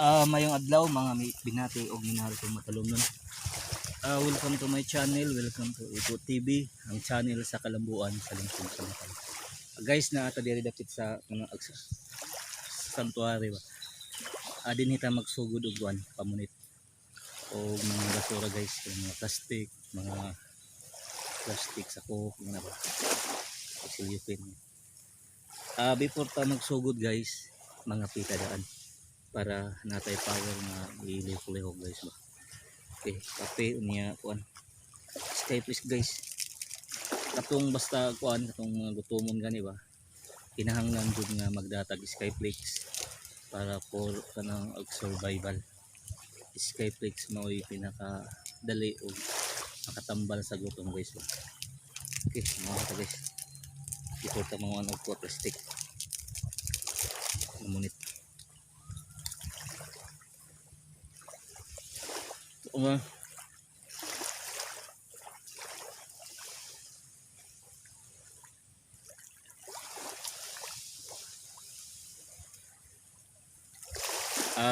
Mayong adlaw, mga binati og minahal kong matalomnon. Welcome to my channel, welcome to Iko TV, ang channel sa kalambuan sa lungsod sa Matalom. Guys, naa ta diri dapit sa mga sanctuary ba. Dinhi ta magsugod og kuan, pamunit og mga basura, guys, yung mga plastic sa coke, mga ba. Silipin. Before ta magsugod, guys, mga pita daan para natay power nga ilihok-lihok, guys, ba. Okay, kape unya kuan. Skyflakes, guys. Katong basta kuan, katong mga gutomon gani ba. Kinahanglan jud nga magdatag Skyflakes para for kanang og survival. Skyflakes mao'y pinaka dali og makatambal sa gutom, guys, ba. Okay, mga ta, guys. Before ta mga og kuha plastic. Mamunit.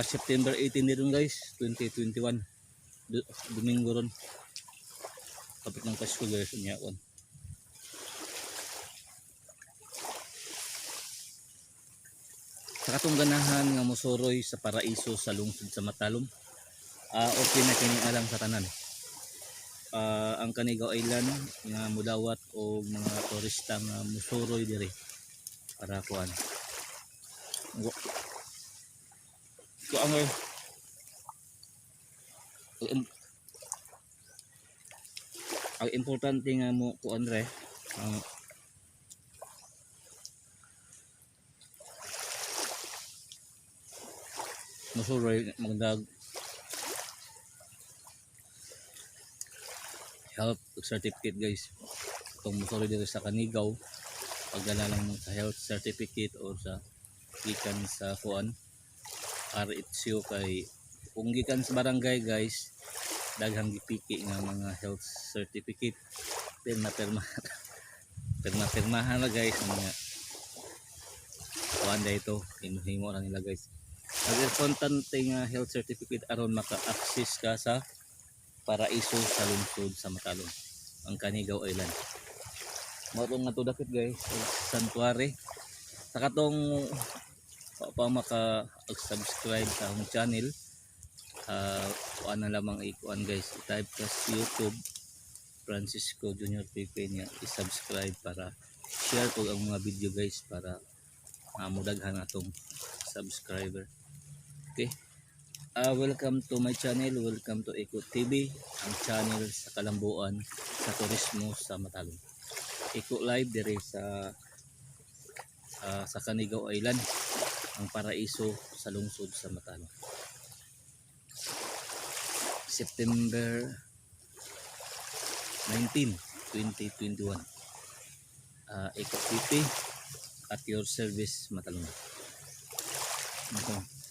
September 18 din guys, 2021. Domingo ron. Kapit ng Pasko, guys, unya kon. Sa katong ganahan nga mosuroy sa paraiso sa lungsod sa Matalom, okay na kini alang sa tanan. Ang Canigao Island nga mudawat og mga turista nga musuroy diri para kuan. Kuan ang ang importante nga mo kuan re ang musuroy, magdag health certificate, guys. Kung musuroy diri sa Canigao, pagdala lang mo sa health certificate or sa gikan sa kuan, RHU, kay kung gikan sa barangay, guys, daghang gipiki nga mga health certificate, pirma pirma pirma pirmahan na, guys. Mga kuan ito, himo-himo ra nila, guys. Ang importante nga health certificate aron maka-access ka sa paraiso sa lungsod sa Matalom, ang Canigao Island. Mao tong nga dapit, guys, sa sanctuary. Sa katong pa, pa maka subscribe sa akong channel, kuan na lamang, ikuan, guys, i-type ka sa YouTube Francisco Junior PP niya, i-subscribe para share ko ang mga video, guys, para mudaghan atong subscriber. Okay. Welcome to my channel, welcome to Eco TV, ang channel sa kalambuan sa turismo sa Matalom. Eco Live dire sa Canigao Island, ang paraiso sa lungsod sa Matalom. September 19, 2021. Eco TV at your service, Matalom. Ito.